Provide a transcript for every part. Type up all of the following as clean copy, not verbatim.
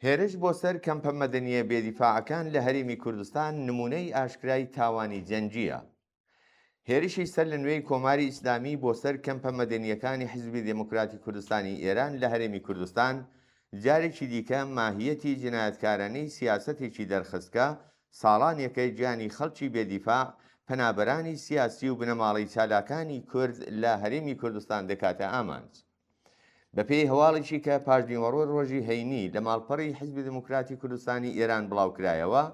هێرش بۆ سەر کەمپە مەدەنییە بێدیفاعەکان لە هەرێمی کوردستان نموونەی ئاشکرای تاوانی جەنگییە. هێرشی سەر لە نوێی کۆماری ئیسلامی بۆ سەر کەمپە مەدەنییەکانی حیزبی دێموکراتی کوردستانی ئێران لە هەرێمی کوردستان جارێکی دیکە ماهییەتی جینایەتکارانەی سیاسەتێکی دەرخست کە ساڵانێکە گیانی خەڵکی بێ دیفاع، پەنابەرانی سیاسی و بنەماڵەی چالاکانی کورد لە هەرێمی کوردستان دەکاتە ئامانج. بەپێی هەواڵێکی کە پاشنیوەڕۆی ڕۆژی هەینی لە ماڵپەڕی حیزبی دێموکراتی کوردستانی ئێران بڵاوکرایەوە،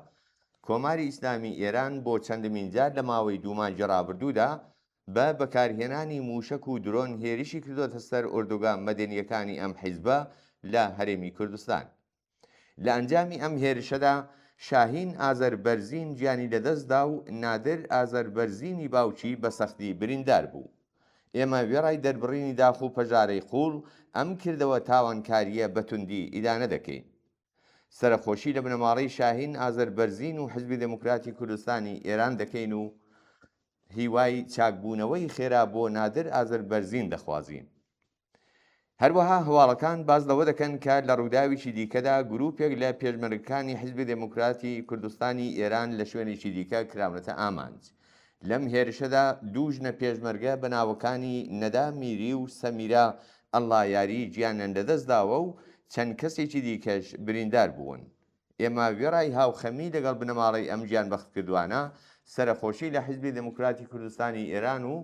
کۆماری ئیسلامی ئێران بۆ چەندمین جار لە ماوەی دوو مانگی ڕابردوودا بە بەکارهێنانی مووشەک و درۆن هێرشی کردۆتە سەر ئۆردوگا مەدەنییەکانی ئەم حیزبە لە هەرێمی کوردستان. لە ئەنجامی ئەم هێرشەدا شاهین ئازەربەرزین گیانی لەدەستدا و نادر ئازەربەرزینی باوکی بە سەختی بریندار بوو. ئێمە وێڕای دەربڕینی داخ و پەژارەی قووڵ، ئەم کردەوە تاوانکارییە بە توندی ئیدانە دەکەین. سەرەخۆشی لە بنەماڵەی شاهین ئازەربەرزین و حزبی دێموکراتی کوردستانی ئێران دەکەین و هیوای چاکبوونەوەی خێرا بۆ نادر ئازەربەرزین دەخوازین. هەروەها هەواڵەکان باس لەوە دەکەن کە لە ڕووداوێکی دیکەدا گرووپێک لە پێشمەرگەکانی حیزبی دێموکراتی کوردستانی ئێران لە شوێنێکی دیکە کراونەتە ئامانج. لەم هێرشەدا دوو ژنە پێشمەرگە بە ناوەکانی نەدا میری و سەمیرە ئەڵڵایاری گیانیان لەدەست داوە و چەند کەسێکی دیکەش بریندار بوون. ئێمە وێڕای هاوخەمی لەگەڵ بنەماڵەی ئەم گیانبەختکردووانە، سەرەخۆشی لە حیزبی دێموکراتی کوردستانی ئێران و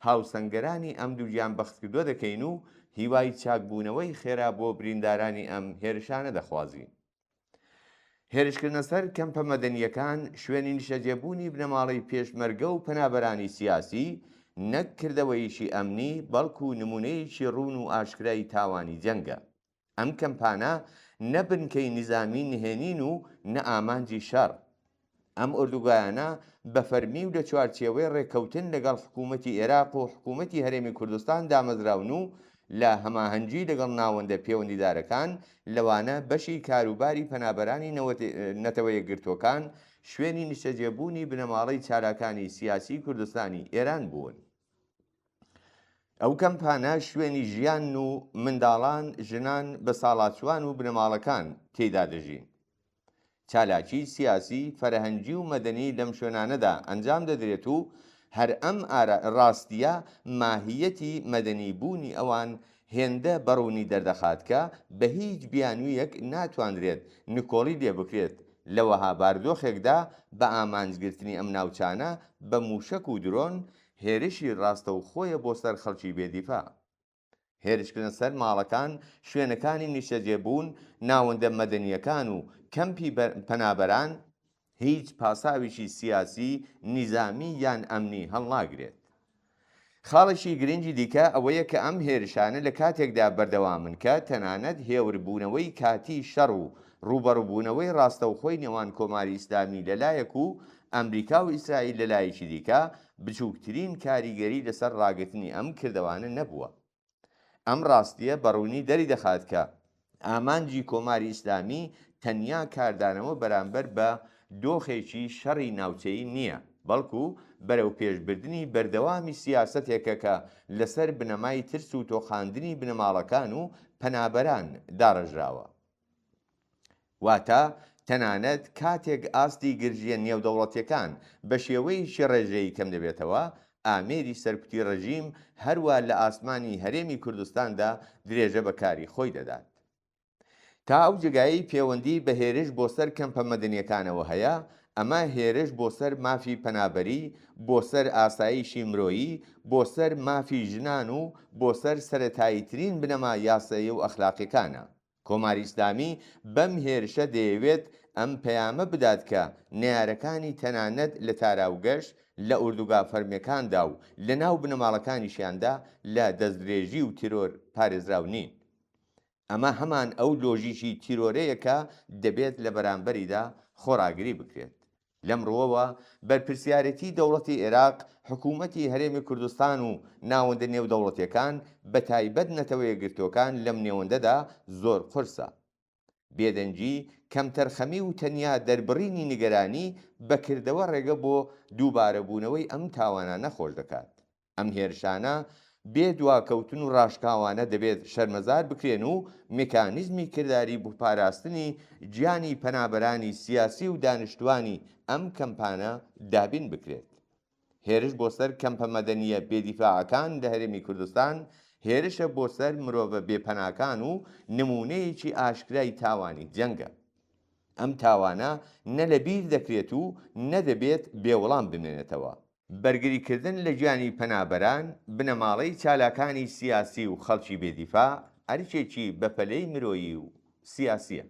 هاوسەنگەرانی ئەم دوو گیانبەختکردووە دەکەین و هیوای چاکبوونەوەی خێرا بۆ بریندارانی ئەم هێرشانە دەخوازین. هێرشکردنە سەر کەمپە مەدەنییەکان، شوێنی نیشتەجێبوونی بنەماڵەی پێشمەرگە و پەنابەرانی سیاسی، نەک کردەوەیەکی ئەمنی، بەڵکوو نموونەیەکی ڕوون و ئاشکرای تاوانی جەنگە. ئەم کەمپانە نە بنکەی نیزامی نهێنین و نە ئامانجی شەڕ. ئەم ئۆردوگایانە بە فەرمی و لە چوارچێوەی ڕێککەوتن لەگەڵ حکوومەتی ئێراق و حکوومەتی هەرێمی کوردستان دامەزراون و لە هەماهەنگی لەگەڵ ناوەندە پێوەندیدارەکان لەوانە بەشی کاروباری پەنابەرانی نەتەوە یەکگرتووەکان شوێنی نیشتەجێبوونی بنەماڵەی چالاکانی سیاسی کوردستانی ئێران بوون. ئەو کەمپانە شوێنی ژیانن و منداڵان، ژنان، بەساڵاچووان و بنەماڵەکان تێیدا دەژین. چالاکیی سیاسی، فەرهەنگی و مەدەنی لەم شوێنانەدا ئەنجام دەدرێت و هەر ئەم ڕاستییە ماهییەتی مەدەنیبوونی ئەوان هێندە بەڕوونی دەردەخات کە بە هیچ بیانوویەک ناتوانرێت نکۆڵی لێ بکرێت لە وەها بارودۆخێکدا بە ئامانجگرتنی ئەم ناوچانە بە مووشەک و درۆن هێرشی ڕاستەوخۆیە بۆ سەر خەڵکی بێ دیفاع. هێرشکردنە سەر ماڵەکان، شوێنەکانی نیشتەجێبوون، ناوەندە مەدەنییەکان و کەمپی پەنابەران هیچ پاساوێکی سیاسی، نیزامی یان ئەمنی هەڵناگرێت. خاڵێکی گرنگی دیکە ئەوەیە کە ئەم هێرشانە لە کاتێکدا بەردەوامن کە تەنانەت هێوربوونەوەی کاتیی شەڕ و ڕووبەڕووبوونەوەی ڕاستەوخۆی نێوان کۆماری ئیسلامی لە لایەک و ئەمریکا و ئیسرائیل لە لایەکی دیکە بچووکترین کاریگەری لەسەر ڕاگرتنی ئەم کردەوانە نەبووە. ئەم ڕاستییە بە ڕوونی دەریدەخات کە ئامانجی کۆماری ئیسلامی تەنیا کاردانەوە بەرامبەر بە دۆخێکی شەڕی ناوچەیی نییە، بەڵکو بەرەوپێشبردنی بەردەوامی سیاسەتێکە کە لەسەر بنەمای ترس و تۆقاندنی بنەماڵەکان و پەنابەران داڕێژراوە. واتە تەنانەت کاتێک ئاستی گرژییە نێودەوڵەتییەکان بە شێوەیەکی ڕێژەیی کەم دەبێتەوە، ئامێری سەرکوتی ڕژیم هەروا لە ئاسمانی هەرێمی کوردستاندا درێژە بە کاری خۆی دەدات. تا ئەو جێگایەی پێوەندی بە هێرش بۆ سەر کەمپە مەدەنییەکانەوە هەیە، ئەمە هێرش بۆ سەر مافی پەنابەری، بۆ سەر ئاسایشی مرۆیی، بۆ سەر مافی ژنان و بۆ سەر سەرەتاییترین بنەما یاسایی و ئەخلاقییەکانە. کۆماری ئیسلامی بەم هێرشە دەیەوێت ئەم پەیامە بدات کە نەیارەکانی تەنانەت لە تاراوگەش، لە ئوردوگا فەرمیەکاندا و لە ناو بنەماڵەکانیشیاندا لە دەستدرێژی و تیرۆر پارێزراو نین. ئەمە هەمان ئەو لۆژیکی تیرۆرەیە کە دەبێت لە بەرامبەریدا خۆڕاگری بکرێت. لەم ڕووەوە بەرپرسیارێتی دەوڵەتی ئێراق، حکوومەتی هەرێمی کوردستان و ناوەندە نێودەوڵەتییەکان، بەتایبەت نەتەوە یەکگرتووەکان لەم نێوەندەدا زۆر قورسە. بێدەنگی، کەمتەرخەمی و تەنیا دەربڕینی نیگەرانی بە کردەوە ڕێگە بۆ دووبارەبوونەوەی ئەم تاوانانە خۆش دەکات. ئەم هێرشانە بێ دواکەوتن و ڕاشکاوانە دەبێت شەرمەزار بکرێن و مکانیزمی کرداری بۆ پاراستنی گیانی پەنابەرانی سیاسی و دانیشتوانی ئەم کەمپانە دابین بکرێت. هێرش بۆ سەر کەمپە مەدەنییە بێدیفاعەکان لە هەرێمی کوردستان هێرشە بۆ سەر مرۆڤە بێپەناکان و نموونەیەکی ئاشکرای تاوانی جەنگە. ئەم تاوانە نە لەبیر دەکرێت و نە دەبێت بێ وەڵام بمێنێتەوە. بەرگریکردن لە گیانی پەنابەران، بنەماڵەی چالاکانی سیاسی و خەڵکی بێدیفاع، ئەرکێکی بەپەلەی مرۆیی و سیاسییە.